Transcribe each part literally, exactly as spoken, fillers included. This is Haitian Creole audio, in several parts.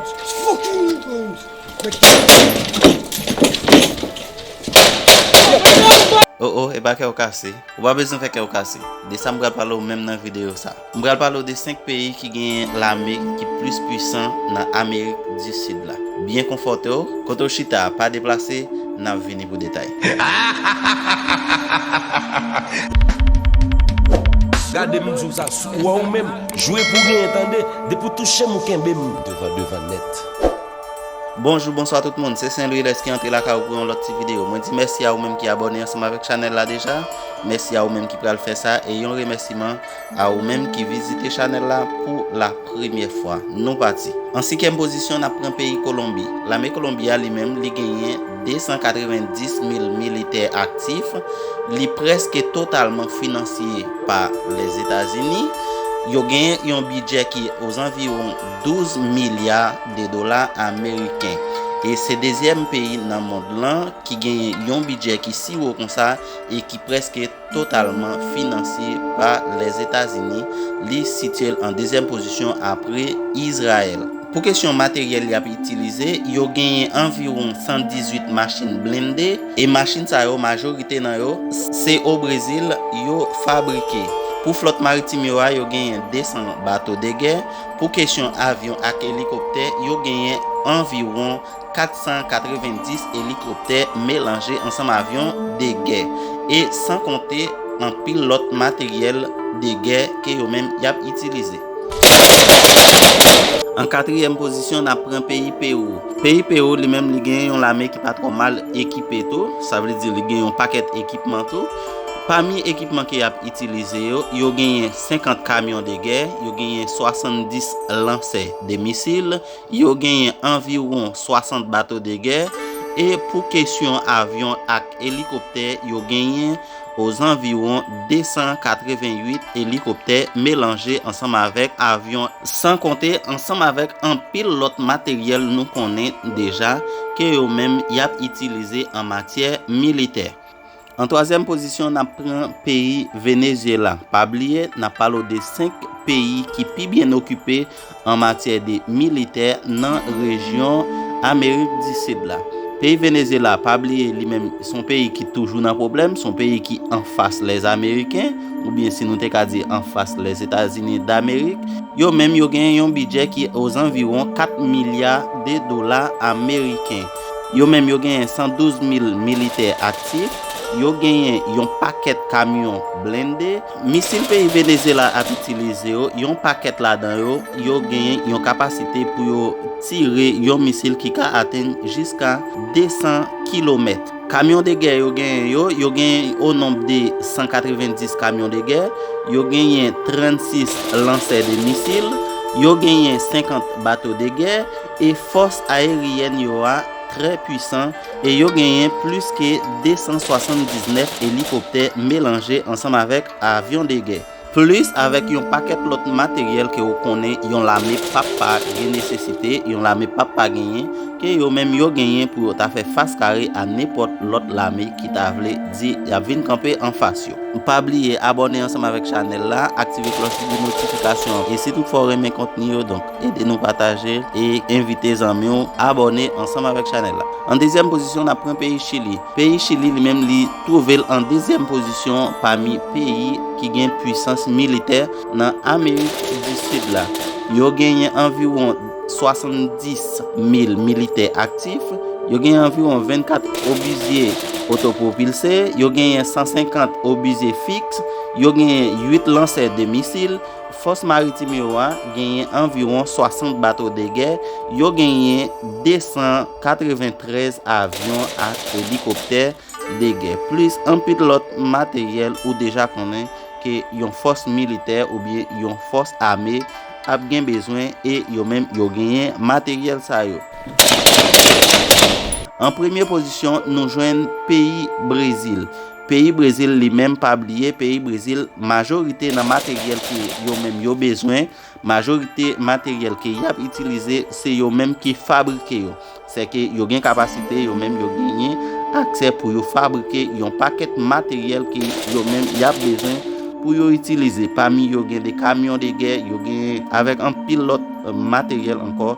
Fucking goons. Oh oh, e pa kè w kase. Ou pa bezwen fè kè w kase. De sa m pral pale w menm nan videyo sa. M pral pale w de senk peyi ki genyen lame ki plis pwisan nan Amerik di Sid la. Byen konfòte w, kote w chita a, pa deplase, n ap vini pou detay. Gade m di w sa sou wè w menm, jwe pou genyen tande, depi w touche m ou kenbe m devan devan nèt. Bonjou, bonswa tout moun, se Sen Lwi Lès ki antre lakay ou pou yon lòt ti videyo. Mwen di mèsi a ou menm ki abòne ansanm avèk chanèl la deja, mèsi a ou menm ki pral fè sa, e yon remèsiman a ou menm ki vizite chanèl la pou la premyè fwa. Nou pati. An senkyèm pozisyon, n ap pran peyi Kolonbi. Lame Kolonbi a li menm, li genyen de san katrevenndis mil militè aktif. Li prèske totalman finansye pa Lèzetazini. Yo genyen yon bidjè ki ozanviwon douz milya de dola ameriken. E se dezyèm peyi nan mond lan ki genyen yon bidjè ki si wo konsa e ki prèske totalman finansye pa Lèzetazini. Li sitye l an dezyèm pozisyon apre Izrayèl. Pou kesyon materyèl y ap itilize, yo genyen anviwon san dizuit machin blende, e machin sa yo, majorite nan yo, se o Brezil yo fabrike. Pou flòt maritim yo a, yo genyen de san bato de gè. Pou kesyon avyon ak elikoptè, yo genyen anviwon kat san katrevenndis elikoptè melanje ansanm avyon de gè, e san konte anpil lòt materyèl de gè ke yo menm y ap itilize. An katriyèm pozisyon, n ap pran peyi Pewou. Peyi Pewou, li menm, li gen yon lame ki pa twò mal ekipe tou. Sa vle di, li gen yon pakèt ekipman tou. Pami ekipman ke y ap itilize yo, yo genyen senkant kamyon de gè, yo genyen swasanndis lansè de misil, yo genyen anviwon swasant bato de gè, e pou kesyon avyon ak elikoptè, yo genyen ozanviwon de san katrevennuit elikoptè melanje ansanm avèk avyon, san konte ansanm avèk anpil lòt materyèl nou konnen deja ke yo menm y ap itilize an matyè militè. An twazyèm pozisyon, n ap pran peyi Venezyela. Pa bliye, n ap pale w de senk peyi ki pi byen okipe an matyè de militè nan rejyon Amerik di Sid la. Peyi Venezyela, pa bliye, li menm, se yon peyi ki toujou nan pwoblèm, se yon peyi ki anfas Lèzameriken, oubyen si nou te ka di anfas Lèzetazini Damerik. Yo menm, yo genyen yon bidjè ki ozanviwon kat milya de dola ameriken. Yo menm, yo genyen san douz mil militè aktif. Yo genyen yon pakèt kamyon blende. Misil peyi Venezyela ap itilize yo, yon pakèt ladan yo, yo genyen yon kapasite pou yo tire yon misil ki ka atenn jiska de san kilomèt. Kamyon de gè yo genyen yo, yo genyen o nonb de san katrevenndis kamyon de gè, yo genyen trannsis lansè de misil, yo genyen senkant bato de gè, e fòs ayeryèn yo a trè pwisan, e yo genyen plis ke de san swasanndiznèf elikoptè melanje ansanm avèk avyon de gè. Plis avèk yon pakèt lòt materyèl ke w konnen yon lame p ap pa gen nesesite, yon lame p ap pa genyen, ke yo menm yo genyen pou yo ta fè fas kare a nenpòt lòt lame ki ta vle di y ap vin kanpe anfas yo. Pa bliye abòne ansanm avèk chanèl la, aktive klòch de notifikasyon an. E si toutfwa w renmen kontni yo, donk ede nou pataje e envite zanmi w abòne ansanm avèk chanèl la. An dezyèm pozisyon, n ap pran peyi Chili. Peyi Chili, li menm, li twouve l an dezyèm pozisyon pami peyi ki gen pwisans militè nan Amerik di Sid la. Yo genyen anviwon swasanndis mil militè aktif. Yo genyen anviwon vennkat obizye otopwopilse. Yo genyen san senkant obizye fiks. Yo genyen uit lansè de misil. Fòs maritim yo a genyen anviwon swasant bato de gè. Yo genyen de san katreventrèz avyon ak elikoptè de gè, plis anpil lòt materyèl ou deja konnen ke yon fòs militè oubyen yon fòs ame ap gen bezwen, e yo menm yo genyen materyèl sa yo. An premye pozisyon, nou jwenn peyi Brezil. Peyi Brezil li menm, pa bliye, peyi Brezil, majorite nan materyèl ke yo menm yo bezwen, majorite materyèl ke y ap itilize, se yo menm ki fabrike yo. Sèke yo gen kapasite, yo menm yo genyen aksè pou yo fabrike yon pakèt materyèl ke yo menm y ap bezwen pou yo itilize. Pami yo gen de kamyon de gè, yo gen avèk anpil lòt, eh, materyèl ankò.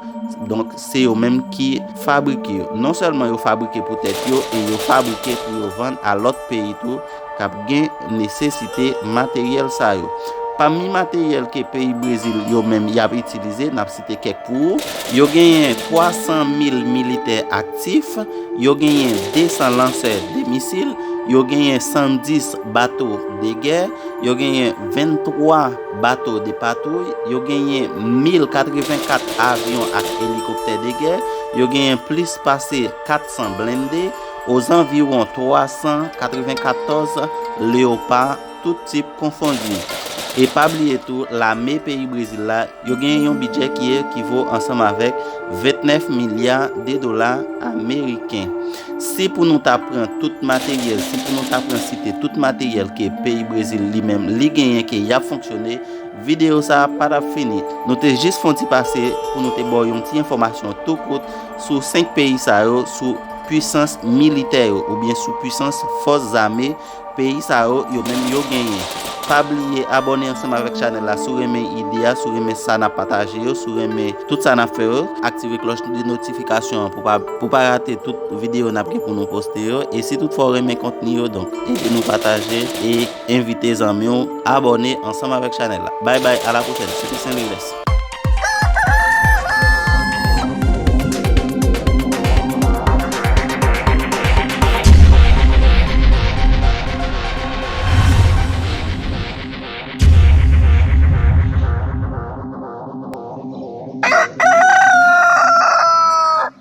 Donk, se yo menm ki fabrike yo. Non sèlman yo fabrike pou tèt yo, e yo fabrike pou yo vann a lòt peyi tou k ap gen nesesite materyèl sa yo. Pami materyèl ke peyi Brezil yo menm y ap itilize, n ap site kèk pou ou, yo genyen twa san mil militè aktif, yo genyen de san lansè de misil, yo genyen san dis bato de gè, yo genyen venntwa bato de patwouy, yo genyen mil katrevenkat avyon ak elikoptè de gè, yo genyen plis pase kat san blende, ozanviwon twa san katrevenkatòz Leopa, tout tip konfondi. E pa bliye tou, lame peyi Brezil la, yo gen yon bidjè ki ekivo ansanm avèk vennèf milya de dola ameriken. Si pou nou ta pran tout materyèl, si pou nou ta pran site tout materyèl ke peyi Brezil li menm li genyen, ke y ap fonksyone, videyo sa a pa t ap fini. Nou te jis fè yon ti pase pou nou te ba w yon ti enfòmasyon tou kout sou senk peyi sa yo, sou pwisans militè yo, oubyen sou pwisans fòs zame peyi sa yo, yo menm yo genyen. Pa bliye abòne ansanm avèk chanèl la si w renmen ide a, si w renmen sa n ap pataje yo, si w renmen tout sa n ap fè yo. Aktive klòch de notifikasyon an pou pa, pou pa rate tout videyo n ap gen pou nou poste yo. E si toutfwa w renmen kontni yo, donk ede nou pataje e envite zanmi w abòne ansanm avèk chanèl la. Bay bay, a la pwochèn. Se te Saint Lilès.